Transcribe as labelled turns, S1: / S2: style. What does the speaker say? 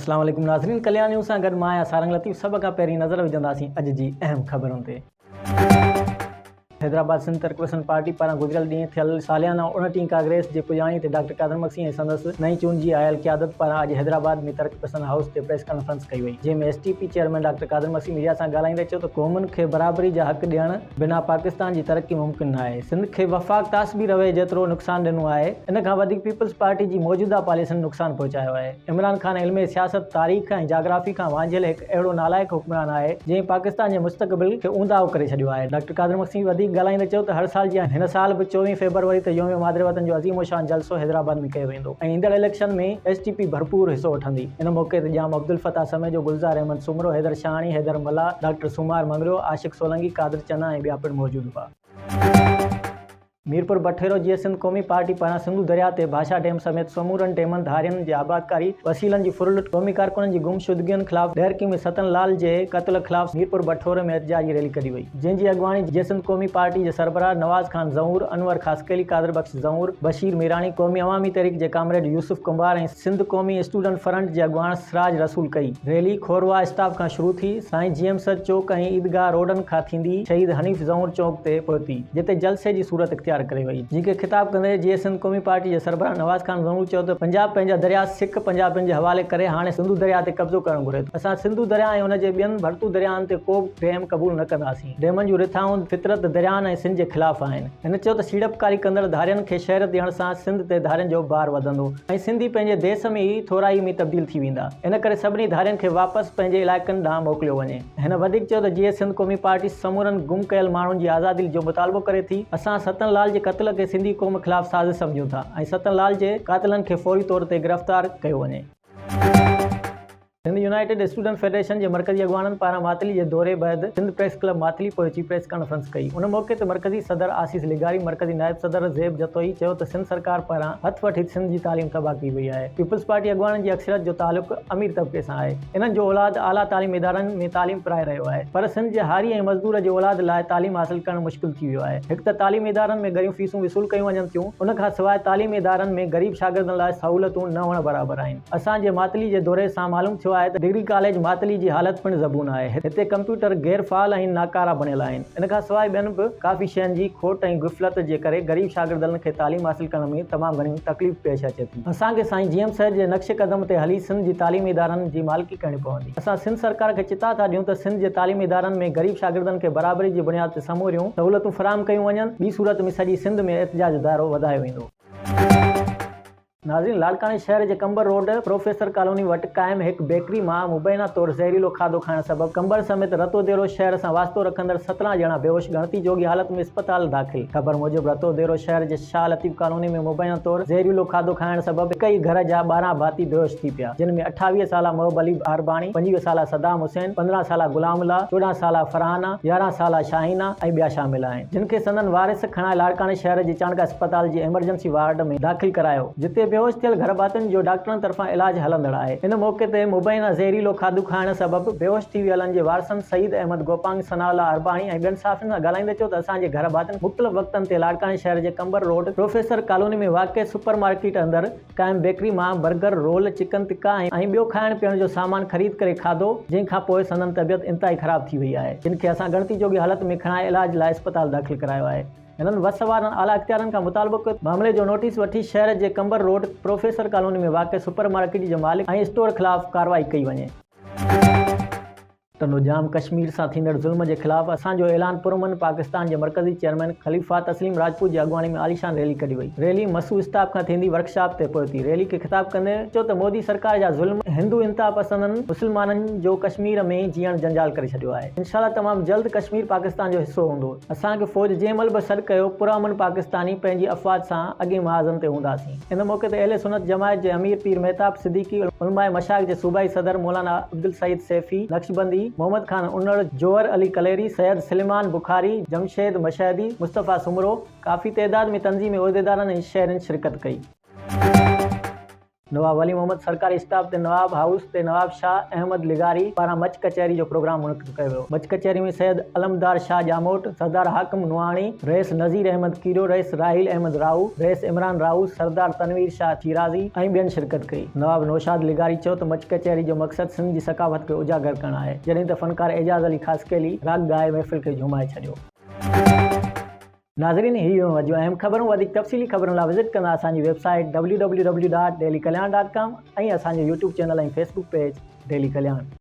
S1: اسلام عليڪم ناظرين ڪليان نيوز سان گڏ مان آهيان سارنگ لطيف سڀ کان پهرين نظر وجهنداسين اڄ جي اهم خبرن تي. حيدرآباد سنڌ ترقي پسند پارٽي پاران گذريل ڏينهن ٿيل ساليانه اڻٽيهين ڪانگريس جي پڄاڻي تي ڊاڪٽر قادر مگسي ۽ سندس نئين چونڊجي آيل قيادت پاران اڄ حيدرآباد ۾ ترقي پسند هائوس تي پريس ڪانفرنس ڪئي وئي جنهن ۾ S T P chairman doctor Qadir Magsi media سان ڳالهائيندي چيو ته قومن کي برابري جا حق ڏيڻ بنا پاڪستان جي ترقي ممڪن ناهي، سنڌ کي وفاق تعصبي رويي جيترو نقصان ڏنو آهي، ان کان وڌيڪ پيپلز پارٽي جي موجوده پاليسين نقصان پهچايو آهي. عمران خان علم سياست، تاريخ ۽ جاگرافي کان وانجهيل هڪ اهڙو نالائق حڪمران آهي، جنهن پاڪستان جي مستقبل کي اونداهو ڪري ڇڏيو آهي. ڊاڪٽر قادر مگسي وڌيڪ ڳالهائيندي چيو ته هر سال جيان هن سال به چوويهه فيبروري تي يوم مادر وطن جو عظيم الشان جلسو حيدرآباد ۾ ڪيو ويندو ۽ ايندڙ اليڪشن ۾ ايس ٽي پي ڀرپور حصو وٺندي. ان موقعي تي ڄام عبدالفتاح سميجو، گلزار احمد سومرو، حيدر شاهاڻي، حيدر ملاح، ڊاڪٽر سومار مڱريو، عاشق سولنگي، قادر چنا ۽ ٻيا پڻ موجود هئا. ميرپور بٺيرو جيئي سنڌ قومي پارٽي پاران سنڌو درياء تي ڀاشا ڊيم سميت سمورن ڊيمن ڌارين جي آبادڪاري، وسيلن جي ڦرلٽ، قومي ڪارڪنن جي گمشدگين خلاف ڏهرڪي ۾ ستن لال جي قتل خلاف ميرپور بٺوري ۾ احتجاجي ريلي ڪڍي وئي. جنهن جي اڳواڻي جي سنڌ قومي پارٽي جي سربراهه نواز خان زئور، انور خاصخيلي، قادر بخش زئور، بشير ميراڻي، قومي عوامي تحريڪ جي ڪامريڊ يوسف ڪنڀار ۽ سنڌ قومي اسٽوڊنٽ فرنٽ جي اڳواڻ سراج رسول ڪئي. ريلي کورواهه اسٽاپ کان شروع ٿي، سائين جي ايم سيد چوڪ ۽ عيدگاهه روڊن کان ٿيندي شهيد حنيف زئور چوڪ تي پهتي، جتي جلسي جي صورت اختيار ڪري وئي. جنهن کي خطاب ڪندي جي سنڌ قومي پارٽي جي سربراهه نواز خان زئور چيو ته پنجاب پنهنجا درياء سک پنجابين جي حوالي ڪري هاڻي سنڌو درياء تي قبضو ڪرڻ گهري ٿو. اسان سنڌو درياء ۽ ان جي ٻين ڀرتو درياهن تي ڪو به ڊيم قبول نه ڪنداسين. ڊيمن جون رٿائون فطرت، درياهن ۽ سنڌ جي خلاف آهن. هن چيو ته سيڙپڪاري ڪندڙ ڌارين کي شهريت ڏيڻ سان سنڌ تي ڌارين جو بار وڌندو ۽ سنڌي پنهنجي ديس ۾ ئي ٿورائي ۾ تبديل ٿي ويندا. ان ڪري سڀني ڌارين کي واپس پنهنجي علائقن ڏانهن موڪليو وڃي. هن وڌيڪ چيو ته جيئي سنڌ قومي پارٽي سمورن گم ڪيل ماڻهن جي آزادي جو مطالبو ڪري ٿي. اسان ستن لال جي قتل کي سنڌي قوم خلاف سازش سمجهون ٿا ۽ ستن لال جي قاتلن کي فوري طور تي گرفتار ڪيو وڃي. سنڌ يونائيٽيڊ اسٽوڊنٽ فيڊريشن جي مرڪزي اڳواڻن پاران ماتلي جي دوري بعد سنڌ پريس ڪلب ماتلي پهچي پريس ڪانفرنس ڪئي. ان موقعي تي مرڪزي صدر آسيس لغاري، مرڪزي نائب صدر زيب جتوئي چيو ته سنڌ سرڪار پاران هٿ وٺي سنڌ جي تعليم تباهه ڪئي وئي آهي. پيپلز پارٽي اڳواڻن جي اڪثريت جو تعلق امير طبقي سان آهي. انهن جو اولاد اعليٰ تعليمي ادارن ۾ تعليم پرائي رهيو آهي پر سنڌ جي هاري ۽ مزدور جي اولاد لاء تعليم حاصل ڪرڻ مشڪل ٿي ويو آهي. هڪ ته تعليمي ادارن ۾ ڳريون فيسون وصول ڪيون وڃن ٿيون ان کان سواء تعليمي ادارن ۾ غريب شاگردن لاء سهولتون نه هئڻ برابر آهن. اسان جي ماتلي جي دوري سان معلوم ٿيو آهي ته ڊگري ڪاليج ماتلي جي حالت پڻ زبون آهي. هتي ڪمپيوٽر غير فعال ۽ ناڪاره بڻيل آهن. ان کان سواء ٻين به ڪافي شين جي کوٽ ۽ غفلت جي ڪري غريب شاگردن کي تعليم حاصل ڪرڻ ۾ تمام گهڻي تڪليف پيش اچي ٿي. اسان کي سائين جي ايم سيد جي نقش قدم تي هلي سنڌ جي تعليمي ادارن جي مالڪي ڪرڻي پوندي. اسان سنڌ سرڪار کي چتاء ٿا ڏيون ته سنڌ جي تعليمي ادارن ۾ غريب شاگردن کي برابري جي بنياد تي سموريون سهولتون فراهم ڪيون وڃن، ٻي صورت ۾ سڄي سنڌ ۾ احتجاج جو دائرو وڌايو ويندو. ناظرين لاڙڪاڻي شهر جي قمبر روڊ پروفيسر ڪالوني وٽ قائم هڪ بيڪري مان مبينا طور زهريلو کاڌو کائڻ سبب قمبر سميت رتوديرو شهر سان واسطو رکندڙ 17 ڄڻا بيهوش ڳڻتي جوڳي حالت ۾ اسپتال داخل خبر موجب رتوديرو شهر جي شاهه لطيف ڪالوني ۾ مبينا طور زهريلو کاڌو کائڻ سبب هڪ ئي گهر جا 12 ڀاتي بيهوش ٿي پيا جن ۾ 28 سالا محب علي عارباڻي، 25 سالا صدام حسين، 15 سالا غلام الله، 14 سالا فرحانه، 11 سالا شاهينه ۽ ٻيا شامل آهن. جن کي سندن وارث کڻائي لاڙڪاڻي شهر جي چانڊڪا اسپتال جي ايمرجنسي وارڊ ۾ داخل ڪرايو، جتي بيهوش ٿيل گهرڀاتين جو ڊاڪٽرن طرفان علاج هلندڙ آهي. ان موقعي تي مبينا زهريلو کاڌو کائڻ سبب بيهوش ٿي ويلن جي وارثن سعيد احمد گوپانگ، ثناء الله ارباڻي ۽ ٻين صحافين سان ڳالهائيندي چيو ته اسان جي گهرڀاتين مختلف وقتن تي لاڙڪاڻي شهر جي قمبر روڊ پروفيسر ڪالوني ۾ واقع سپر مارڪيٽ اندر قائم بيڪري مان برگر، رول، چڪن تڪا ۽ ٻيو کائڻ پيئڻ جو سامان خريد ڪري کاڌو، جنهن کان پوء سندن طبيعت انتهائي خراب ٿي وئي آهي، جن کي اسان ڳڻتي جوڳي حالت ۾ کڻائي علاج لاء اسپتال داخل ڪرايو آهي. هنن وس وارن اعليٰ اختيارين کان مطالبو ڪيو ته معاملي جو نوٽيس وٺي شهر جي قمبر روڊ پروفيسر ڪالوني ۾ واقع سپر مارڪيٽ جي مالڪ ۽ اسٽور خلاف ڪارروائي ڪئي وڃي. ٽنڊو ڄام ڪشمير سان ٿيندڙ ظلم جي خلاف اسان جو اعلان پرامن پاڪستان جي مرڪزي چيئرمين خليفه تسليم راجپوت جي اڳواڻي ۾ عاليشان ريلي ڪڍي وئي. ريلي مسو اسٽاپ کان ٿيندي ورڪشاپ تي پهتي. ريلي کي خطاب ڪندي چيو ته مودي سرڪار جا ظلم هندو انتها پسندن مسلمانن جو ڪشمير ۾ جيئڻ جنجال ڪري ڇڏيو آهي. انشاء الله تمام جلد ڪشمير پاڪستان جو حصو هوندو. اسان کي فوج جنهن مهل به سڏ ڪيو پرامن پاڪستاني پنهنجي افواج سان اڳئين محاذن تي هونداسين. ان موقعي تي اهل سنت جماعت جي امير پير مهتاب صديقي، علماء مشائخ جي صوبائي صدر مولانا عبدالسعيد سيفي، نقشبندي، محمد خان انڙ، جوهر علي ڪليري، سيد سليمان بخاري، جمشيد مشهدي، مصطفيٰ سومرو، ڪافي تعداد ۾ تنظيمي عهديدارن ۽ شهرين شرڪت ڪئي. نواب ولي محمد سرڪاري اسٽاف تي نواب هائوس تي نواب شاهه احمد لغاري پاران مچ ڪچهري جو پروگرام منعقد ڪيو ويو. مچ ڪچهري ۾ سيد علمدار شاهه ڄاموٽ، سردار حاڪم نوحاڻي، رئيس نذير احمد کيرو، رئيس راحيل احمد راهو، رئيس عمران راهو، سردار تنوير شاهه شيرازي ۽ ٻين شرڪت ڪئي. نواب نوشاد لغاري چيو ته مچ ڪچهري جو مقصد سنڌ جي ثقافت کي اجاگر ڪرڻ آهي، جڏهن ته فنڪار اعجاز علي خاصخيلي راڳ ڳائي محفل کي جهومائي ڇڏيو. ناظرين هي هيون اڄ جون اهم خبرون وڌيڪ تفصيلي خبرن لاء وزٽ ڪندا اسان جي website W W W dot daily Kalyan dot com ۽ اسان جو YouTube channel ۽ Facebook page daily Kalyan.